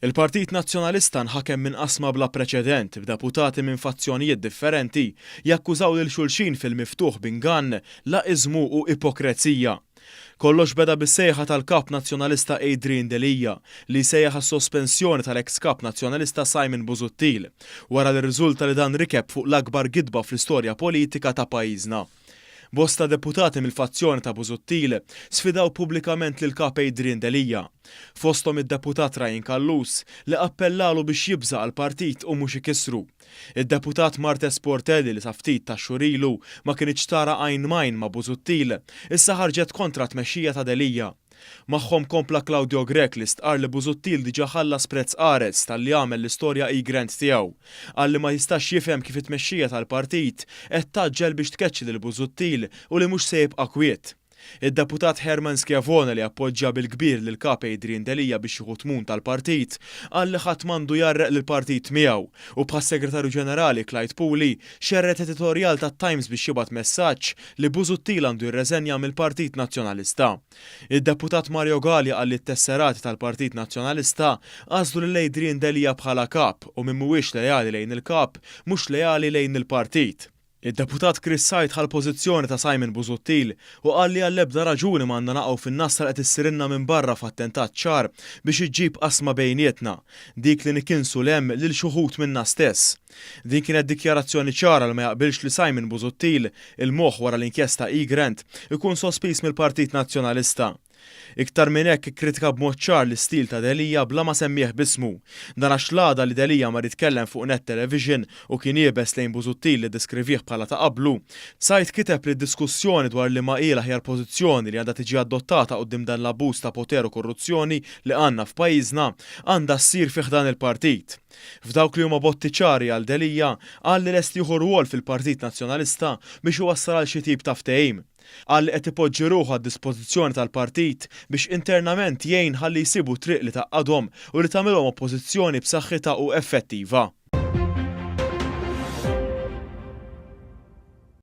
Il-Partit Nazzjonalista nħakem minn qasma bla preċedent, b'deputati minn fazzjonijiet differenti jakkużaw lil xulxin fil-miftuħ b'ingann, laqiżmu u ipokrezija. Kollox beda bis-sejħa tal-Kap Nazzjonalista Adrian Delia li jsejjaħ għas-sospensjoni tal-eks Kap Nazzjonalista Simon Busuttil, wara li rriżulta li dan rikeb fuq l-akbar gidba fl-istorja politika ta' pajjiżna. Bosta deputati mill-fazzjoni ta' Busuttil sfidaw pubblikament lill-Kap Adrian Delia. Fosthom id-Deputat Ryan Callus li appellalu biex jibża' għall-partit u mhux ikissru. Id-Deputat Marthese Portelli li sa ftit tax-xhur ilu ma kinitx tara għajn m'għajn ma' Busuttil, issa ħarġet kontra t-tmexxija ta' Delia. Magħhom kompla Claudio Grech li stqarr li Busuttil diġà ħallas prezz qares talli għamel l-istorja Egrant tiegħu. Qal li ma jistax jifhem kif it-tmexxija tal-partit qed tgħaġġel biex tkeċċi lil Busuttil u li mhux se jibqa' kwiet. Id-Deputat Herman Schiavone li appoġġja bil-kbir lill-Kap Adrian Delia biex jieħu tmun tal-partit qal li ħadd m'għandu jgħarreq lill-partit miegħu u bħas-Segretarju Ġenerali Clyde Puli xerred editorjal tat-Times biex jibgħat messaġġ li Busuttil għandu jirreżenja mill-Partit Nazzjonalista. Id-Deputat Mario Galea qal li t-tesserati tal-Partit Nazzjonalista għażlu lil Adrian Delia bħala Kap u min mhuwiex leali lejn il-Kap mhux leali lejn il-partit. Id-Deputat Chris Said ħa l-pożizzjoni ta' Simon Busuttil u qal li għall-ebda raġuni m'għandna naqgħu fin-nassa li qed issirilna minn barra f'attentat ċar biex iġġib qasma bejnietna, dik li nikinsu 'l hemm lil x'uħud minna stess. Din kienet dikjarazzjoni ċara li ma jaqbilx li Simon Busuttil, il-moħħ wara l-inkjesta Egrant, ikun sospiż mill-Partit Nazzjonalista. Iktar minn hekk ikkritika b'mod ċar l-istil ta' Delia bla ma semmieh b'ismu. Dan għax l-għada li Delia mar jitkellem fuq Net Television u kien iebes lejn Busuttil li ddeskrivih bħala ta' qablu, Said kiteb li d-diskussjoni dwar liema hi l-aħjar pożizzjoni li għandha tiġi adottata quddiem dan l-abbuż ta' poter u korruzzjoni li għandna f'pajjiżna għandha ssir fi ħdan il-partit. F'dawk li huma botti ċari għal Delia, qal li lest jieħu rwol fil-Partit Nazzjonalista biex iwassal għal xi tip ta' ftehim. Qal li qed ipoġġi ruħu għad-dispożizzjoni tal-partit biex internament jgħin ħalli jsibu triq li tgħaqqadhom u li tagħmilhom oppożizzjoni b'saħħitha u effettiva.